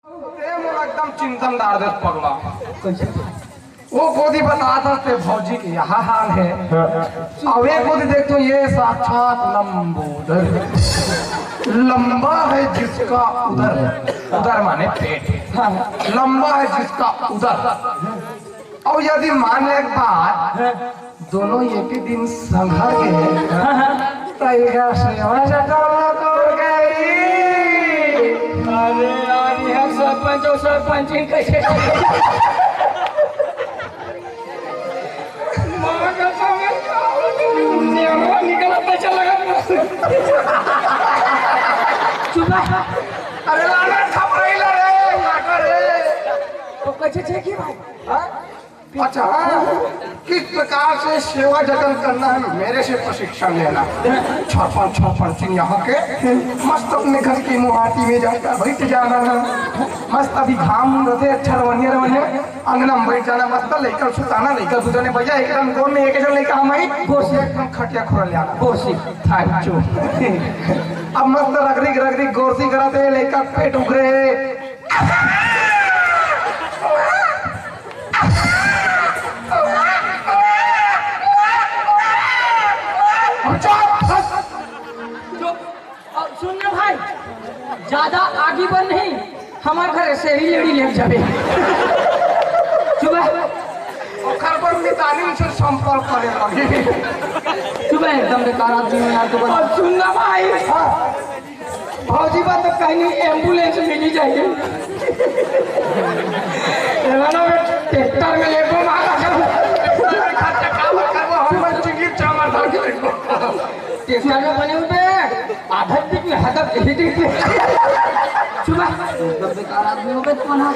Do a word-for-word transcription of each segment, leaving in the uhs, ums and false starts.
ते मोला एकदम चिंता में डार देस पगला। वो कोती बतात हस ते भौजी के यहाँ हाल हे। अउ ये कोती देख तो ये साक्षात लंबोदर। लंबा है जिसका उदर, उदर माने पेट। लंबा है जिसका उदर। अउ यदि मान ले एक बार, दोनों एक ही दिन संघर के, त एकर सेवा जतन कोन करी? अरे यार, ये सरपंच अउ सरपंचिन कैसे करी? माँ का समय का नियमवा निकला पैसा लगा। चुप रह। अरे लाना खपराई ला रे, लाकर रे। तो कैसे छे की भाई? हाँ? अच्छा, हाँ। किस प्रकार से सेवा जतन करना है, मेरे से प्रशिक्षण लेना। सरपंच, सरपंचिन यहाँ के मस्त अपने घर की मुहाटी में जाकर बैठ जाना है। मस्त अभी घाम रथे, अच्छा रवनिया, रवनिया, अंगना में बैठ जाना, मस्त लइका सुताना, लइका सुताने, भैया, एकदम गोल में एक जन लइका हम ही, गोसी। एकदम खटिया खुरल जाना। गोसी। Thank you। अब मस्त रगड़ी, रगड़ी गोरसी करत हे, लइका पेट उघरे हे। चुप। अब सुन ना भाई, ज्यादा आगी बन नहीं, हमार घर से ही लेड़ी ले जाबे। चुप रह। ओकर बर मितानिन से संपर्क करे लगी। चुप रह, एकदम बेकार आदमी हो यार तू। अब सुन ना भाई, हाँ। भौजी बात तो कहीं नहीं, एम्बुलेंस मिली जाए। एला ना मैं ट्रैक्टर में लेबो मारा कर। खर्चा काम करबो, हम चिंगी चामर धर के लेबो। ट्रैक्टर में बने हुए आधा दिन में हदफ यही दिन में। सुबह एकदम बेकार आदमी हो गए तुम ना।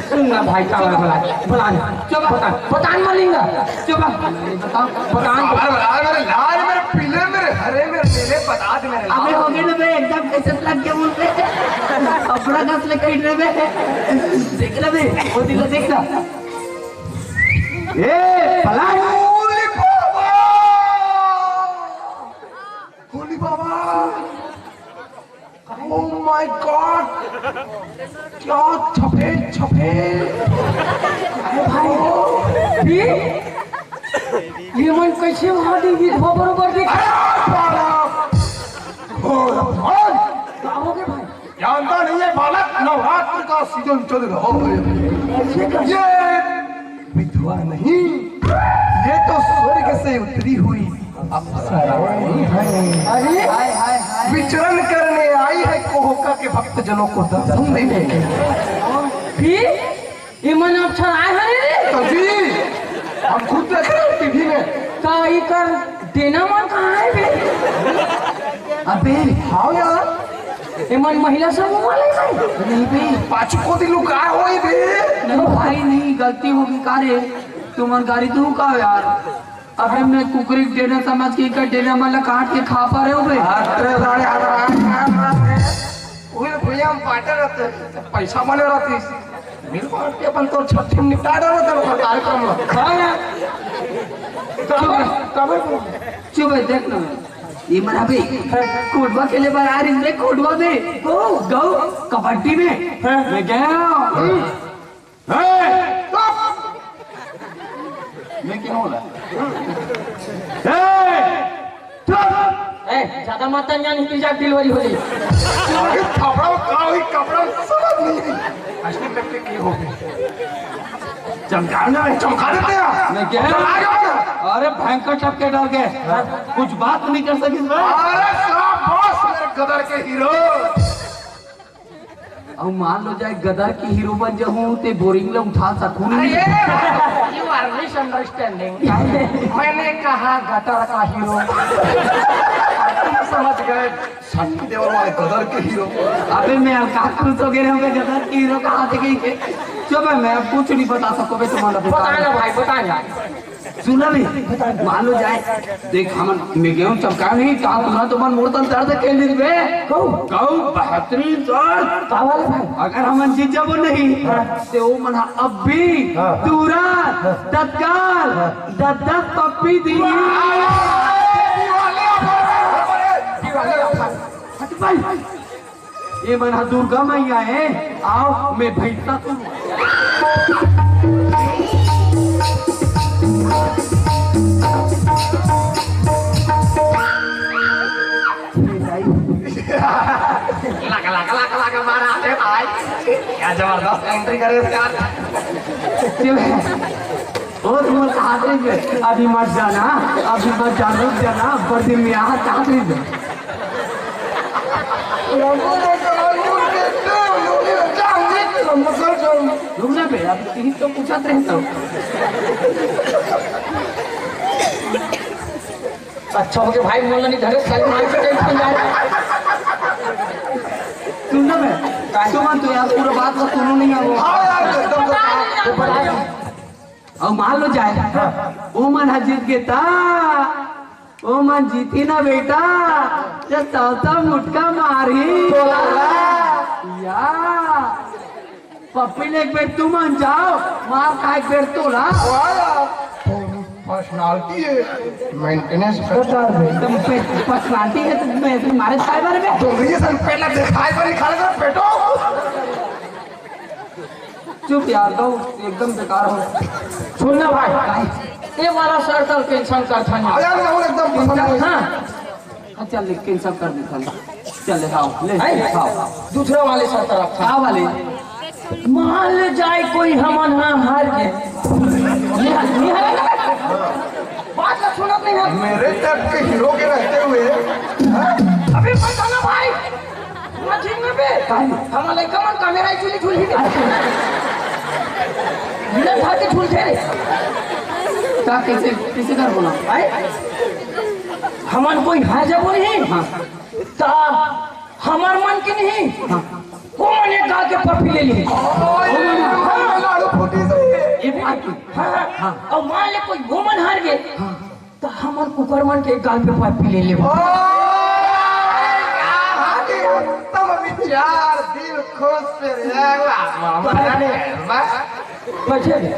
सुन ना भाई, का बोला, बोला ना। चुप, बता, बता नहीं बोलेंगे। चुप, बता, बता। अरे, अरे, मेरे लाल, मेरे पीले, मेरे हरे, मेरे नीले, बता दे मेरे अबे लाल। हो गए ना बे, एकदम कैसे लग गया मुंह पे। अपना दस में कट रहे बे। देख रहे बे, वो दिल देख ना। ए, पलाश। होली बाबा। होली बाबा। Oh my God! क्या सफेद सफेद। अरे भाई, ये, ये मन कैसे वहां दी विधवा बरोबर दिख। अरे बालक! घोर अपमान! क्या हो गया भाई? जानता नहीं है बालक, नवरात्र का सीजन चल रहा है। कैसे कर ये विधवा नहीं, ये तो स्वर्ग से उतरी हुई अप्सरा है। अरे, हाय, हाय, हाय। विचरण करने आई है कोहका के भक्तजनों को दर्शन देने के लिए। फिर ये मन अप्सरा आए हरे रे? तो जी, हम खुद देख रहे हैं टीवी में। का इकर देना मन कहाँ है बे? अबे, हाँ यार। ये मन महिला समूह वाले हैं? नहीं बे। पाछू कोती लुकाए होई बे। नहीं भाई, नहीं, गलती होगी का रे? तुमन गारी दूँ का यार? अबे मैं कुकरी के डेना समझ के इकर डेना मन ला काट के खा पा रहे हो बे? अरे साले, अरे, अरे, अरे, अरे। उहे भैया हम बांटे रहते, पैसा बने रहती। मिल बांट के अपन तो छठी में निपटा डालो तो कार्यक्रम में। हाँ यार। तबे, तबे। चुप है, देख ना। ये मना बे। कोडवा खेले बर आ रही है, कोडवा में। गौ, गौ, कबड्डी में। हाँ। मैं गया। हम्म। ए, चुप! मैं क्या बोला? ए, चुप! ए, ज्यादा मत तंग जान, हिंदी जाके डिलीवरी हो जाई। अरे, थपड़ा में का हुई, कपड़ा में समझ नहीं आई। असली व्यक्ति की हो गई। चमका ना, चमका देते हैं। मैं क्या? चमका के बोला। अरे, भयंकर टपके डर गए। कुछ बात नहीं कर सकिस बे। अरे, शाबाश, मेरे गदर के हीरो। अउ मान लो जाए गदर के हीरो बन जाहूं, ते बोरिंग ला उठा सकहूं नहीं। अरे, you are misunderstanding। मैंने कहा गटर का हीरो। तुम समझ गए, सनी देओल वाले गदर के हीरो। अबे, मैं हल्का खुश हो गया हूँ, गदर के हीरो कहाँ से गई के? चुप है, मैं अब कुछ नहीं बता सकूँ बे तुम्हारा। बता ना भाई, बता ना। सुन ना बे, मान लो जाए, देख, हमन में गेहूं चमका नहीं, कहा तुरंत तुमन मोर तन दर्द के लिए बे। कहू। कहू, बेहतरीन दर्द। का वाला भाई? अगर हमन जीत जाबो नहीं, हाँ। ते ओ मन ह अब भी हाँ। तुरंत, हाँ। तत्काल, हाँ। दस दस पप्पी दी। वाह! हट भाई। ये मन ह दुर्गा मैया हे, आओ मैं भैंसा तू। लगा, लगा, लगा, लगा, मारा रे भाई। क्या जबरदस्त एंट्री करे इसका। और वो कहा थे कि अभी मत जाना, अभी मत जाना, रुक जाना, पर दिन में यहाँ चाहते थे। रुक ना बे, अब तीन तो पूछत रहे तो। अच्छा हो गया भाई, मोला नहीं धरे, साली मार के टेंशन जा रहा। सुन ना बे, सुमन तो यार पूरा बात का सुनो नहीं है वो। हाँ यार, एकदम से ऊपर आ। अउ मान लो जाए, ओ मन ह जीत गे ता, ओ मन जीती ना बेटा, ये सौता मुटका मारी। तोला। या, पप्पी ले एक बेर तुमन जाओ, मार खा एक बेर तोला। वाह यार, पर्सनालिटी है, मेंटेनेंस करता है। तुम पे पर्सनालिटी है तो मैं तुम्हारे साइबर में। तो ये सब पहले दिखाई पर निकाल कर बेटो। चुप यार, तो एकदम बेकार हो। सुन ना भाई, ये वाला शर्त ल cancel कर था ना। अरे यार, मैं एकदम पसंद नहीं। हाँ। हाँ, चल ले, cancel कर दे, चल। चल ले, आओ, ले, हैं? आओ। दूसरा वाले शर्त रख। का वाले? मान ले जाए कोई हमन हाँ हार गए। ये हाल, ये हाल। बात का सुनत नहीं है। मेरे टाइप के हीरो के रहते हुए, हाँ? अभी मत आना भाई। मत झिंगना बे। काहे? हमर लइका मन camera ही झूली झूली दे। बिना था के झूलते रे। का कैसे, कैसे कर बोला? आए? हमन कोई हाँ जब नहीं। हाँ। ता हमर मन के नहीं। हाँ। वो मन एक गाल के पप्पी ले ली। ओए, लाड़ू फूटी सही है। ये बात की। हाँ, हाँ। हाँ। अब मान ले कोई वो मन हार गए। हाँ। त हमन कुकर मन के गाल पे पप्पी ले लेबो। ओ, क्या बात है, उत्तम विचार, दिल खुश रे, वाह, वाह, वाह, वाह। कैसे रे?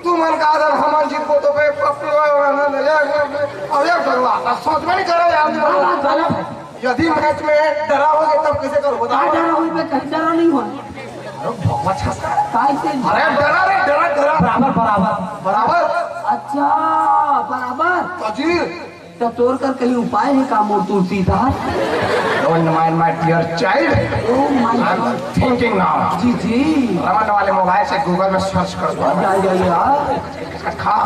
तुमन का अगर हमन जीतबो तो बे पप्पी वाला ना ले ले, अब एक बार वाह, सोच में नहीं करो यार। वाह, वाह, वाह, वाह। यदि मैच में डरा होगे तब कैसे करो, बताओ। का डरा होई बे, कहीं डरा नहीं हुआ। अरे भगवा छक्का। काय से? अरे डरा रे, डरा, डरा। बराबर, बराबर। बराबर। अच्छा, बराबर। तो जी। तो तोर कर कहीं उपाय है का मोर Tulsidas? Don't mind my dear child. Oh my God. I'm thinking now. जी, जी। रमन वाले मोबाइल से Google में सर्च कर दो। या, या, या। इसका खा।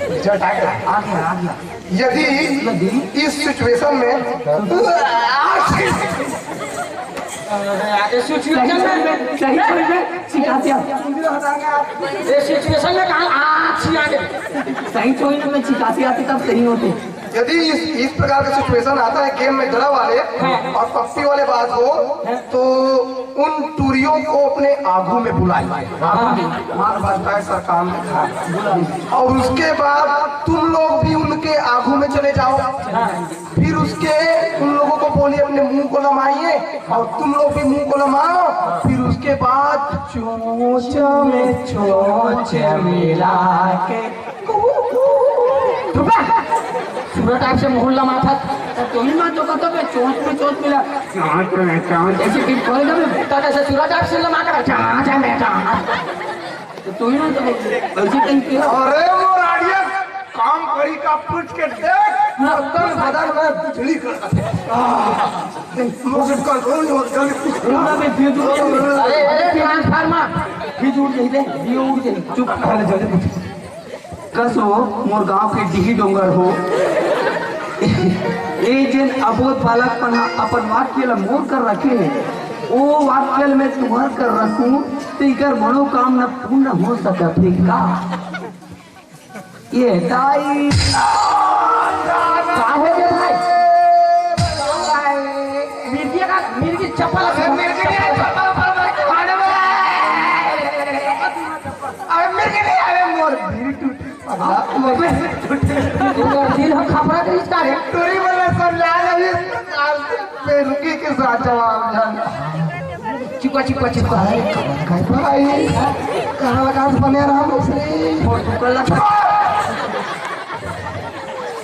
रिजल्ट आ गया। आ गया, आ गया। यदि यदि? इस सिचुएशन में ये सिचुएशन में, सही छोड़ में चिकासी आती। ये सिचुएशन में कहा आँख आ गई। सही छोड़ में चिकासी आती तब सही होते। यदि इस, इस प्रकार का सिचुएशन आता है गेम में डरा वाले हाँ। और पप्पी वाले बात हो हाँ। तो उन टूरियों को अपने आगू में बुलाइए। हाँ। मार बजता है सर काम में। और उसके बाद तुम लोग भी उनके आगू में चले जाओ। हाँ। फिर उसके उन लोगों को बोलिए अपने मुंह को लमाइए और तुम लोग भी मुंह को लमाओ। फिर उसके बाद चोंच में चोंच मिला के चुप रह। सूरत आपसे मुंह लमाथत। तो तुम ना तो कहते बे चोंच में चोंच मिला। चोंच में चोंच। जैसे कि कोई ना बे बेटा जैसे सूरत आपसे लमा कर चोंच में चोंच। तो तू ही ना तो ऐसे कहीं के। अरे मोर आडिया काम करी का पूछ के देख, तन बदन में बिजली कर। मुझे कंट्रोल नहीं होता। ना बे, ये दूर अरे, अरे, ट्रांसफार्मर। ये दूर नहीं दे, ये उड़ जाए। चुप, पहले जल्दी पूछ। कस हो, मोर गांव के डीही डोंगर हो। ए जेन अबोध बालक मन ह अपन वाक्य ल मोर कर रखे हे, ओ वाक्य ल मैं तुंहर कर रखूं, त इकर मनोकामना पूर्ण हो सकत हे का? ये दाई। का हो गे भाई? मिर्गी का, मिर्गी चप्पल, मिर्गी नहीं, चप्पल, चप्पल, चप्पल, अरे मिर्गी नहीं, अरे मोर भीड़ टूट। तोर दिल ह खपरा के रिश्ता रे। टूरी वाला समझा रही है, आज से बेरुखी के साथ जवाब जान। चिपका, चिपका, चिपका। भाई, कहाँ लगा बने रहा मुझसे? फोन तू कर लगा।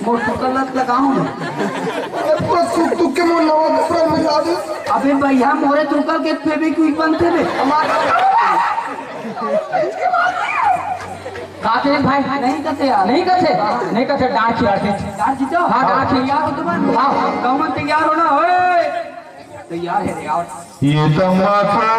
मोर तुकल लत लगाऊं मैं। अरे पूरा सुख दुख के मोर नवा कपड़ा में ला दे। अबे भैया, मोरे तुकल के फेविक्विक बनथे बे। हमार का कहे भाई? नहीं कथे यार। नहीं कथे? नहीं कथे, डांट खिलाते। डांट जीतो? हाँ, डांट खिला। तैयार हो तुम? हाँ। गौमन तैयार हो ना? ओए! तैयार है रे, आओ। ये तमाशा